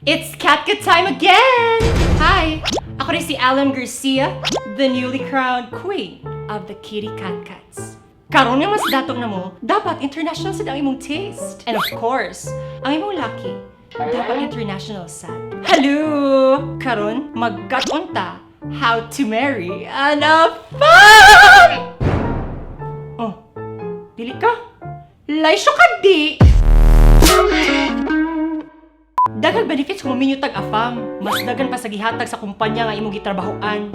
It's Kat time again! Hi! Ako rin si Alan Garcia, the newly crowned queen of the Kitty Cat Cats. Karon nga mas dato na mo, dapat international sad ang imong taste. And of course, ang imong lucky, dapat international sad. Hello! Karon, magkat-on ta how to marry an afam! Oh, dili ka? Laisyo ka di! Daghang benefits kung maminyo tag afam. Mas daghan pa sa gihatag sa kumpanya nga imong gitrabahoan.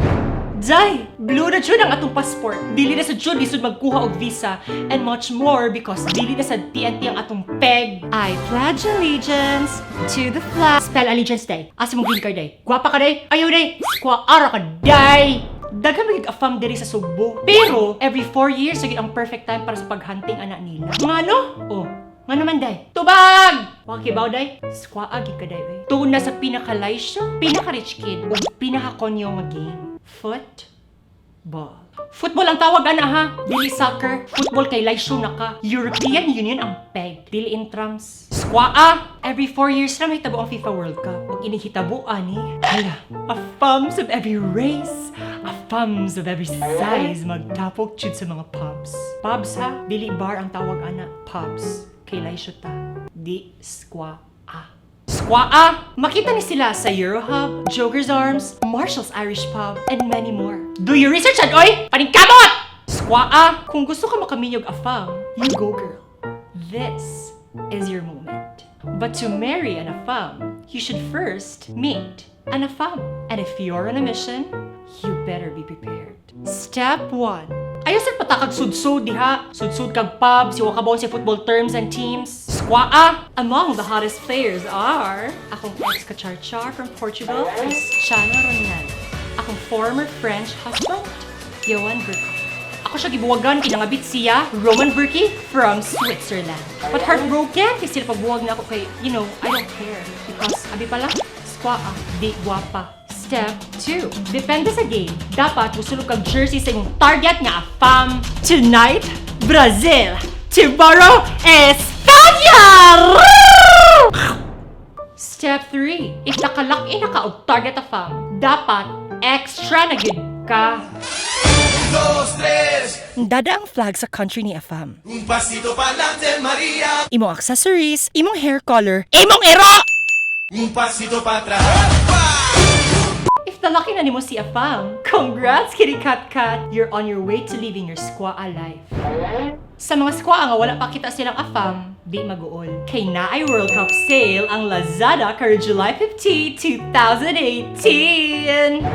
Day, blue na jud ang atong passport. Dili na sa jud lisod magkuha og visa and much more because dili na sa TNT ang atong peg. I pledge allegiance to the flag. Spell allegiance, day. Asa mong green card, day? Gwapa ka, day? Ayaw, day. Squaara ka, day. Daghan magig afam diri sa Sugbo. Pero every 4 years gyud ang perfect time para sa paghunting ana nila. Ngano? Oh, nga naman, day? Tubag! Wa kibaw, day? Squaa gyud ka, day, oy. Tuon na sa pinaka-laisyo, pinaka-rich kid, ug pinaka-konyo nga game. Football. Football ang tawag ana ha. Dili soccer. Football kay laisyo na ka. European Union ang peg. Dili intrams. Squaa! Every 4 years na mahitabo ang FIFA World Cup. Ug inihitabo ani. Hala, afams of every race, afams of every size magtapok jud sa mga pubs. Pubs ha, dili bar ang tawag ana. Pubs. Kay laisyo ta. Di squaa. Squaa! Makita ni sila sa Eurohub, Joker's Arms, Marshall's Irish Pub, and many more. Do your research and oy! Paningkamot! Squaa! Kung gusto ka makaminyog afam, you go, girl. This is your moment. But to marry an afam, you should first meet an afam. And if you're on a mission, you better be prepared. Step 1. Ayaw sa patakag sudsud diha. Sudsud kag pub, si wa sa football terms and teams. Squaa! Among the hottest players are akong ex-ka-char-char from Portugal, Cristiano Ronaldo. Akong former French husband, Johan Burkhardt. Ako siya gibuwagan, kinangabit siya, Roman Bürki from Switzerland. But heartbroken, kasi sila pagbuwag na ako kay, I don't care. Because, abi pala, squaa, di guwapa. Step 2. Depende sa game. Dapat musulog kag jersey sa imong target nga afam. Tonight, Brazil. Tomorrow, España! Step 3. If nakalak-in na ka og target afam, dapat extra na gyud ka. Dos, tres. Dada ang flag sa country ni afam. Un pasito pa'lante, María. Imong accessories, imong hair color, imong ero! Un pasito pa atrás. If nalaki na nimo si afam, congrats, kitty cat cat! You're on your way to living your squaa life. Sa mga squaa nga wala pa kita silang afam, di maguol. Kay naay World Cup sale ang Lazada karon July 15, 2018!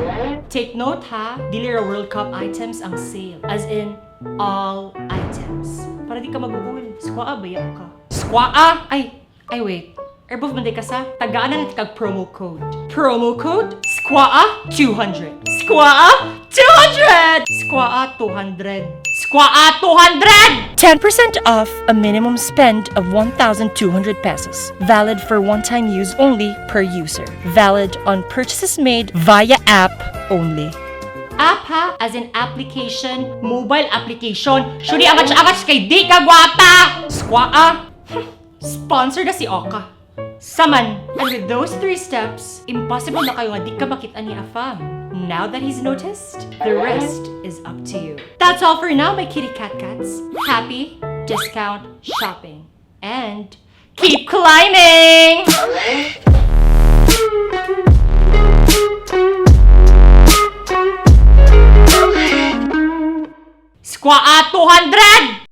Take note ha, dili ra World Cup items ang sale. As in, all items. Para di ka maguol. Squaa ba ka? Squaa! Ay, ay wait. Erbov man ka sa tagaan na natin kag promo code. Promo code SQUAA 200. SQUAA 200! SQUAA 200. SQUAA 200! 10% off a minimum spend of 1,200 pesos. Valid for one-time use only per user. Valid on purchases made via app only. App ha, as in application, mobile application. Shuri angach-angach kay di ka gwapa! Squaa! Sponsor na si Oka. Saman! And with those three steps, impossible na kayo nga di ka makita ni Afam. Now that he's noticed, the rest is up to you. That's all for now, my kitty cat cats. Happy discount shopping. And keep climbing! Squaa 200!